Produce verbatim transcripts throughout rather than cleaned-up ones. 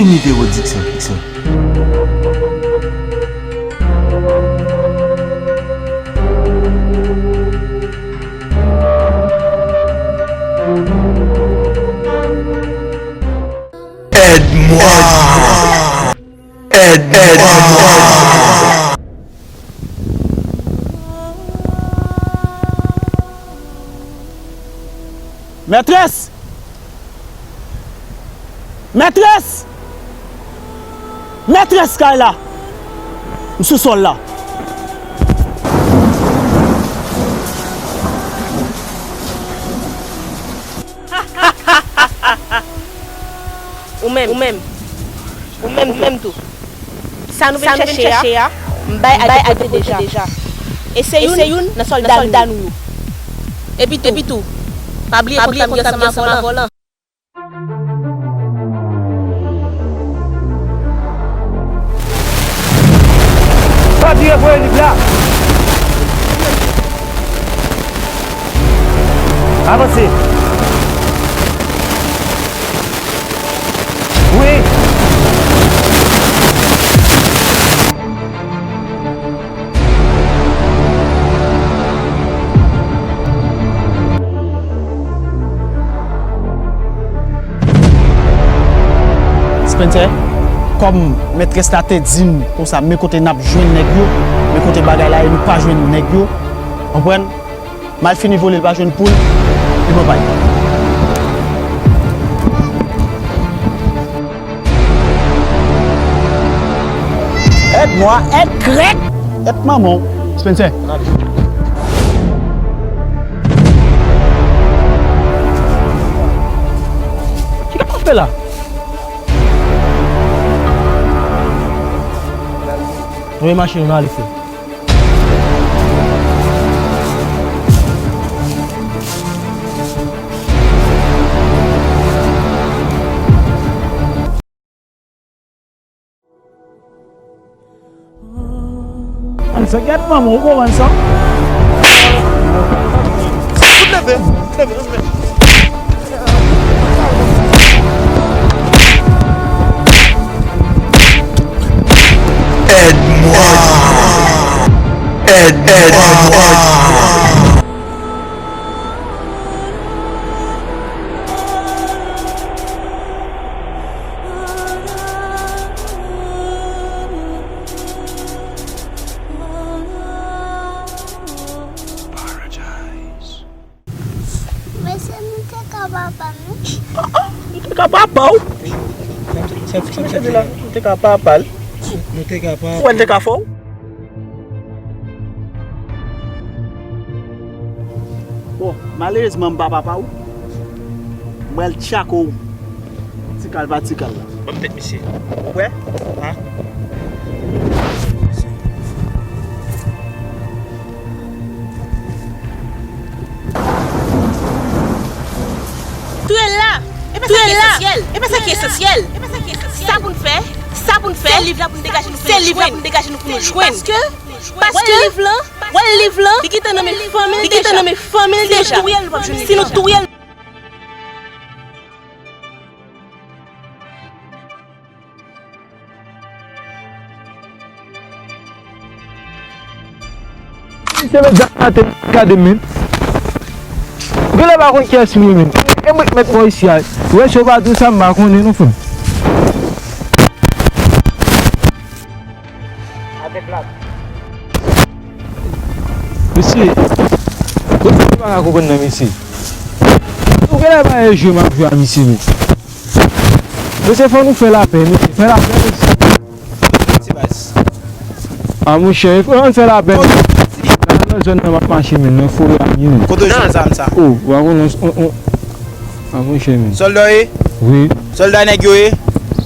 Inite Pwodiksyon. Aide-moi. Aide-moi. Mètrès! Mètrès! Mètrès kay la! M sou sòl la. Ou menm, ou menm, ou menm, ou menm tou. Sa nou vin chèche a, m bay adjektif deja. E se youn nan sòlda nou yo. Epitou, pa bliye kont la m gen ansanm a vòlò. Pa bliye voye liv la. Avanse. Wi. Spencer, kòm mètrès la te di m konsa, men kote n ap jwenn nèg yo, men kote bagay la ye, nou pa jwenn nèg yo, konprann? M al fini vole l, pa jwenn poul, li pran pay. Aide-moi, aide Greg, aide maman. Spencer. Kisa w ap fè la? Voye machin ou nan ale fè. An sa gèt manman, ou konprann sa? Fout leve, fout leve, fout leve. Aide-moi. Aide-moi. Mesye, nou te ka papa nou? Ah, ah, nou te ka papa w? Sa, sa, sa, sa, sa, nou te ka papa l? Nou te ka papa. Ou wè n te ka fè w? Bon, malerezman, m pa papa w. M pral tchako w. Ti kal pa ti kal la. Ban m tèt misye. Ou prè? Ha? Touye l la! Touye l la! E pa sa ki esansyèl! Sa pou n fè, sa pou n fè, se liv la pou n degaje nou pou nou jwenn. Paske, paske, wè liv lan, wè liv lan, li gentan nan men fanmi l deja. Si nou touye l, nou p ap jwenn liv lan. Si nou touye l, Se mèt zam la te gade men. Ou genlè pa konn kiyès m ye menm. E mwen k mèt bò isi a. Ou wè si yo pa di w sa m pa konnen non frè m. Mesye, ou pa ka konprann nan mesye. Ou genlè pa wè jwe m ap jwe a mesye menm. Mesye, fò nou fè lapè, mesye. Fè lapè, mesye. Ti baz. A, monchè, fò n fè lapè. Nan zòn nan m ap mache, men, nan forè a, men. Kote w jwenn zam sa? O, w pa konnen, on, on. A, monchè, men. Sòlda w ye? Wi. Sòlda nèg yo ye?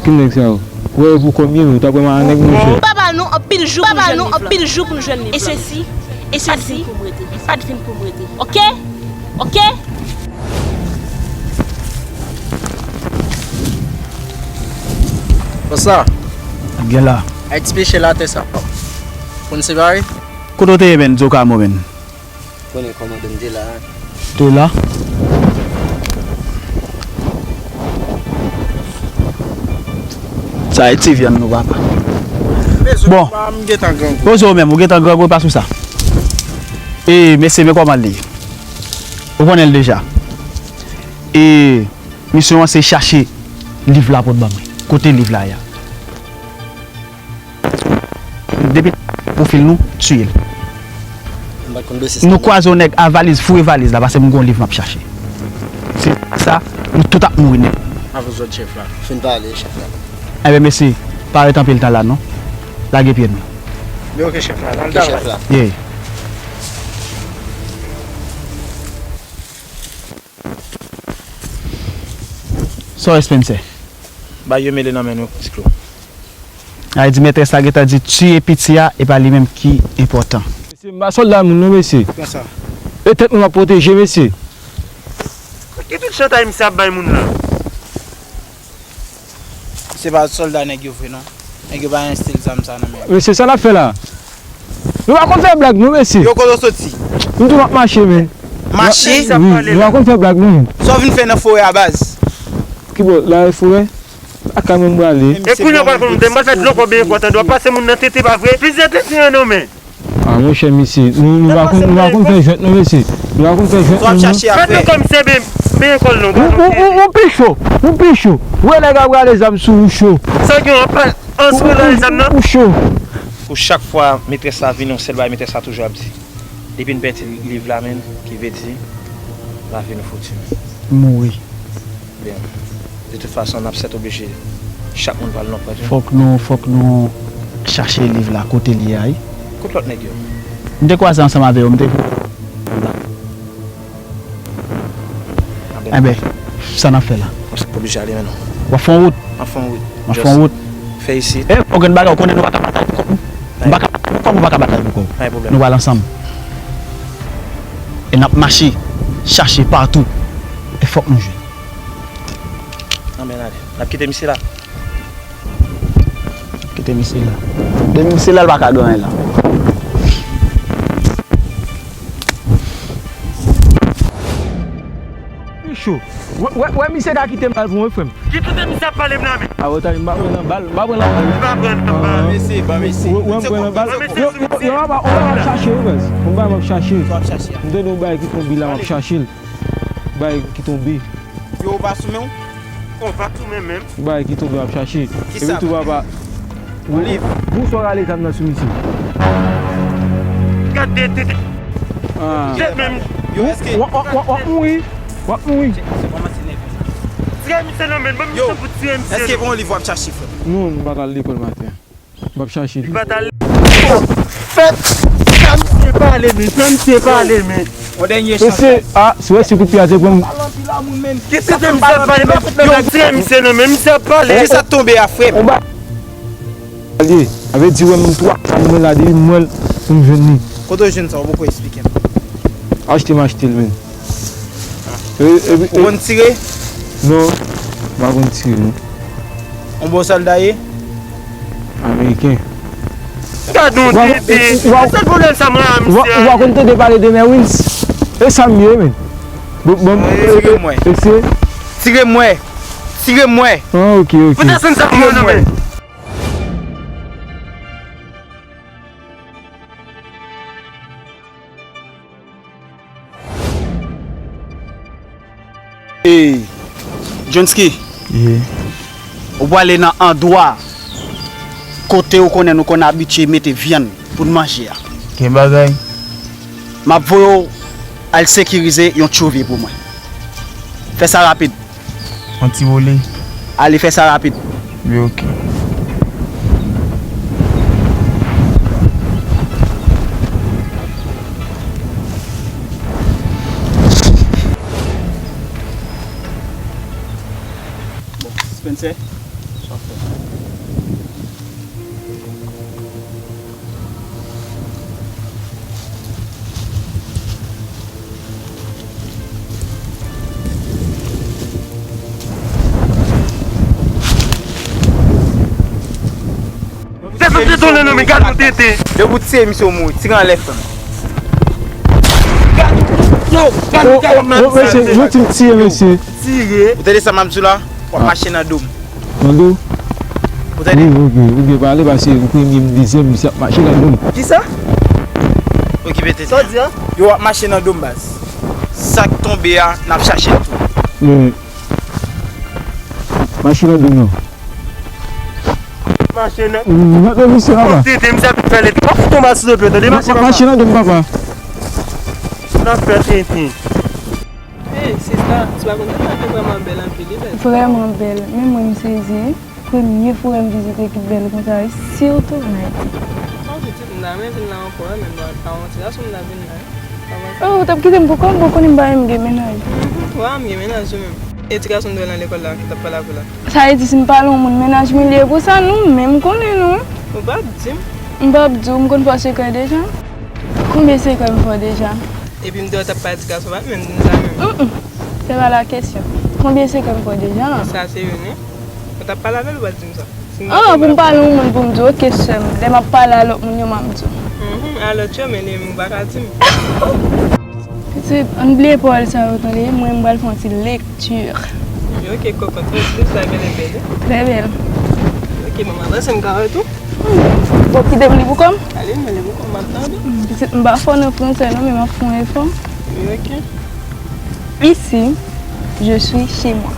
Ki nèg sa yo? Ou wè yo pou kòm ye, men, ou t ap wè m a nèg, monchè. Papa nou anpil jou pou nou jwenn liv lan. E sesi, e sesi, m pa t vin pou m rete. M pa t vin pou m rete. Oke? Oke? Konsa. Gen la. Ay ti peche la atè sa. Pou n separe? Kote w te ye, menn? Di w ka mwen, menn. Konnen kòmandan m te la. Te la? Sa e ti vyann nou, papa. Bon. M gentan grangou. Poze w menm, ou gentan grangou, e pa sou sa. E, mesye, men kòman l ye? Ou konnen l deja. E, misyon an se chache liv la pou l ban mwen. Kote liv la ye a? Depi pwofil nou, tiye l. Nou kwaze yon nèg a valiz, foure valiz la, paske m gen yon liv m ap chache. Se sa, nou tout ap mouri nèt. Avèk zòd chèf la. Fin pale, chèf la. Enben, mesye, pa ret anpil tan la non. Lage pye nou. Men oke, chèf la, n al travay. Yeah. Sa w wè, Spencer? Bay yo mele nan men nou, Ti Klo. Sa vle di mètrès la gentan di tiye piti a, e pa li menm ki enpòtan. Mesye, m pa sòlda moun non, mesye. Konsa. E tèt mwen m ap pwoteje, mesye. Ki tout chantay misye ap bay moun la? Se pa sòlda nèg yo vre non. Nèg yo pa gen estil zam sa nan men yo. Mesye, sa n ap fè la? Nou pa konn fè blag non, mesye. Yo kote w soti? M tou m ap mache, men. Mache? Wi, nou pa konn fè blag non, men. Sa w vin fè nan forè a, baz? Ki bò? La e forè? Lakay mwen m prale. E kounye a w pral konn moute, m pral fè dlo kò byen fò, tande, w ap pase moun nan tete, pa vre? Plizyè tenten an non, men. A monchè, mesye, nou, nou pa konn, nou pa konn fè jwèt non, mesye. Nou pa konn fè jwèt non, non. Gad nou kòm se ben, ben kòl non. Ou, ou, ou, ou pi cho, ou pi cho. Ou wè nèg ap rale zam sou ou cho. Sa w gen w ap pale ansanm rale zam nan? Ou cho. Pou chak fwa metrès la vini, yon sèl bagay metrès la toujou ap di. Depi n pèdi liv la, menn, ki vle di lavi nou fouti, menn. Mouri. Byen, de tout fason, n ap sèt oblije, chak moun pral nan pwent wi. Fòk nou, fòk nou chache liv la, kote l ye a, wi. Kot lòt nèg yo? M te kwaze ansanm avè yo, m te. Enben, sa n ap fè la? Paske oblije ale, menn. W ap fè yon wout? M ap fè yon wout. M ap fè yon wout. Fè isit. E, ou gen bagay, ou konnen nou pa ka batay pou kò nou. M pa ka batay pou kò m, ou pa ka batay pou kò w. Pa gen pwoblèm. Nou pral ansanm. E n ap mache, chache patou. E fòk nou jwenn. Anben, ale. N ap kite misye la. Kite misye la. Depi misye la, l pa ka gen anyen la. Pi cho. Wè, wè, wè misye ka kite m al pou mwen, frè m. Ki kote misye ap pale m la, men? A, wè, tande, m pa pran nan bal, m pa pran nan bal. Li pa pran nan bal. Mesye, ban mesye. Wè, wè, m pran nan bal. Yo, yo, yo, yo, m ap chache, wi, baz. Yon bagay m ap chache. M tande yon bagay ki tonbe la, m ap chache l. Bagay ki tonbe. Yo, ou pa sou men w? Ou pa sou men menm. Bagay ki tonbe, m ap chache. Kisa? Epi tou, papa. Yon liv. Bouch w rale zam nan sou misye. Gade tete. Ah. Tèt menm. Yo, èske w ap, w ap, w ap mouri. W ap mouri. Tire misye nan men, ban misye pou tire misye. Èske gon liv w ap chache, frè? Non, m pa t al lekòl maten an. M ap chache li. Li pa t al. Fèt. Sa misye pale, men. Sa misye pale, men. Yon dènye chans. Mesye, a, si w wè si kout pye a te pran m. Kisa misye ap pale, men? Yo, tire misye nan men, misye ap pale. Kisa k tonbe a, frè m? Alye, sa vle di wè m twa, sa mwen la depi m wè l pou m jwenn li. Kote w jwenn sa, ou poko eksplike m? Achte m achte l, men. E, e, e. Ou konn tire? Non, m pa konn tire, non. Yon bon sòlda ye? Ameriken. Gad yon tete. Se sèl pwoblèm sa mwen a misye. Ou pa konn tande pale de Merwins? E sa m ye, men. Bon, bon, tire m wè. Tire m wè. Tire m wè. Ah, ok, ok. Ou desann sa mwen nan men. Ey, Johnsky, ou prale nan andwa kote ou konnen nou konn abitye mete vyann pou n manje a. Gen bagay. M ap voye w al sekirize yon tchouvye pou mwen. Fè sa rapid. Yon ti vole. Ale fè sa rapid. Wi, ok. Bon, Spencer, sa w ap fè? Depi w tire misye, w mouri. Tire anlè, frè m. Gad, yo, gad, gad, gad, mesye, yo di m tire, mesye. Tire. Ou tande sa m ap di w la? W ap mache nan do m. Nan do? Wi, oke, ou byen pale, paske ou premye m dezyèm, misye ap mache nan do m. Kisa? Okipe tete. Sa w di a? Yo ap mache nan do m, baz. Sa k tonbe a, n ap chache l tou. Wi. Mache nan do m, non. Mache nan. Mwen te misye la. Tete, misye ap fè lete. W ap fout anba sou do pye, tande, mache nan. Mache nan do m, papa. N ap fè tenten. Hey, sista, ti pa konn sa ki vrèman bèl anpil, li bèl. Vrèman bèl. Menm mwen m sezi. Premye fwa m vizite ki bèl konsa, wi, sitou Ayiti. Sa w di, ti, m ta renmen vin la ankò, wi, men bon, pa yon ti gason m ta vin la, wi. Oh, ou t ap kite m pou kò m, ou konnen m pa menm gen mennaj. Wa, m gen mennaj, wi, menm. E ti gason m te wè nan lekòl la, ki t ap pale avè w la. Sa vle di, si m pale yon moun, mennaj mwen li ye pou sa, non, men m konnen, non. Ou p ap di m. M p ap di w, m konn fè w sekrè deja. Konbyen sekrè m fè w deja? Epi m te wè w t ap pale ti gason, pa t menm di m sa menm. Mm, mm. Se pa la kesyon. Konbyen sekrè m fè w deja? Sa se youn, wi. Ou t ap pale avè l, ou pa t di m sa. Si m Ah, te pou m konn pale yon moun pou m di w, oke, sè m. Lè m ap pale a lòt moun yo, m ap di w. Mhm, a lòt yo, men li menm ou pa ka di m. Pitit, ann bliye pawòl sa yo, tande. Mwen, m pral fè yon ti lekti. Oke, kokot, mwen, ti sa genlè bèl, wi. Trè bèl. Oke, manman, avanse m ka wè tou. Bon, kite m li pou kò m. Ale, m ale pou kò m ap tande. Pitit, m pa fò nan fransè, non, men m ap fè yon efò. Wi, oke. Ici, je suis chez moi.